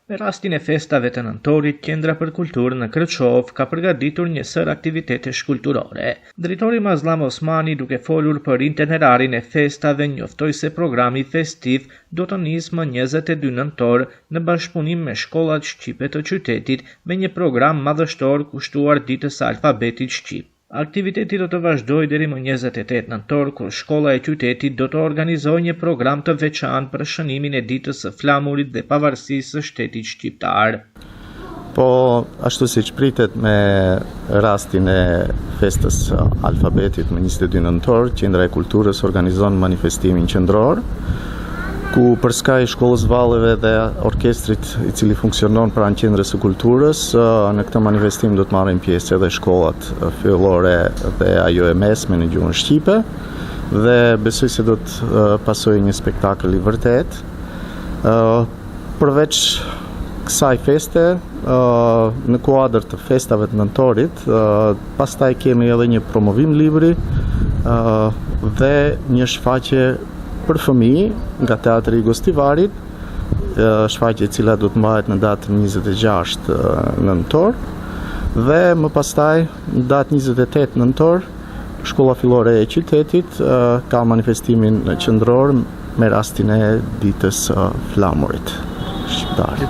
Me rastin e festave të nëntorit, Qendra për Kulturë në Kërçovë ka përgatitur një sërë aktivitetesh kulturore. Drejtori Mazllam Osmani duke folur për itinerarin e festave njoftoi se programi festiv do të nisë më 22 nëntor në bashkëpunim me shkollat shqipe të qytetit me një program madhështor kushtuar ditës së alfabetit shqip. Aktiviteti do të vazhdojë deri më 28 nëntor, kur shkolla e qytetit do të organizojë një program të veçantë për shënimin e ditës së flamurit dhe pavarësisë së shtetit shqiptar. Po, ashtu siç pritet me rastin e festës së alfabetit më 22 nëntor, Qendra e Kulturës organizon manifestimin qendror, ku përskaj shkollës valleve dhe orkestrit i cili funksionon pranë Qendrës së Kulturës, në këtë manifestim do të marrin pjesë edhe shkollat fillore dhe ajo e mesme në gjuhën shqipe dhe besoj se do të pasojë një spektakël i vërtetë. Përveç kësaj feste, në kuadër të festave të nëntorit, pastaj kemi edhe një promovim libri dhe një shfaqje për fëmijë nga Teatri i Gostivarit, shfaqje e cila do të mbahet në datën 26 nëntor dhe më pastaj në datë 28 nëntor shkolla fillore e qytetit ka manifestimin qendror me rastin e ditës së flamurit shqiptar.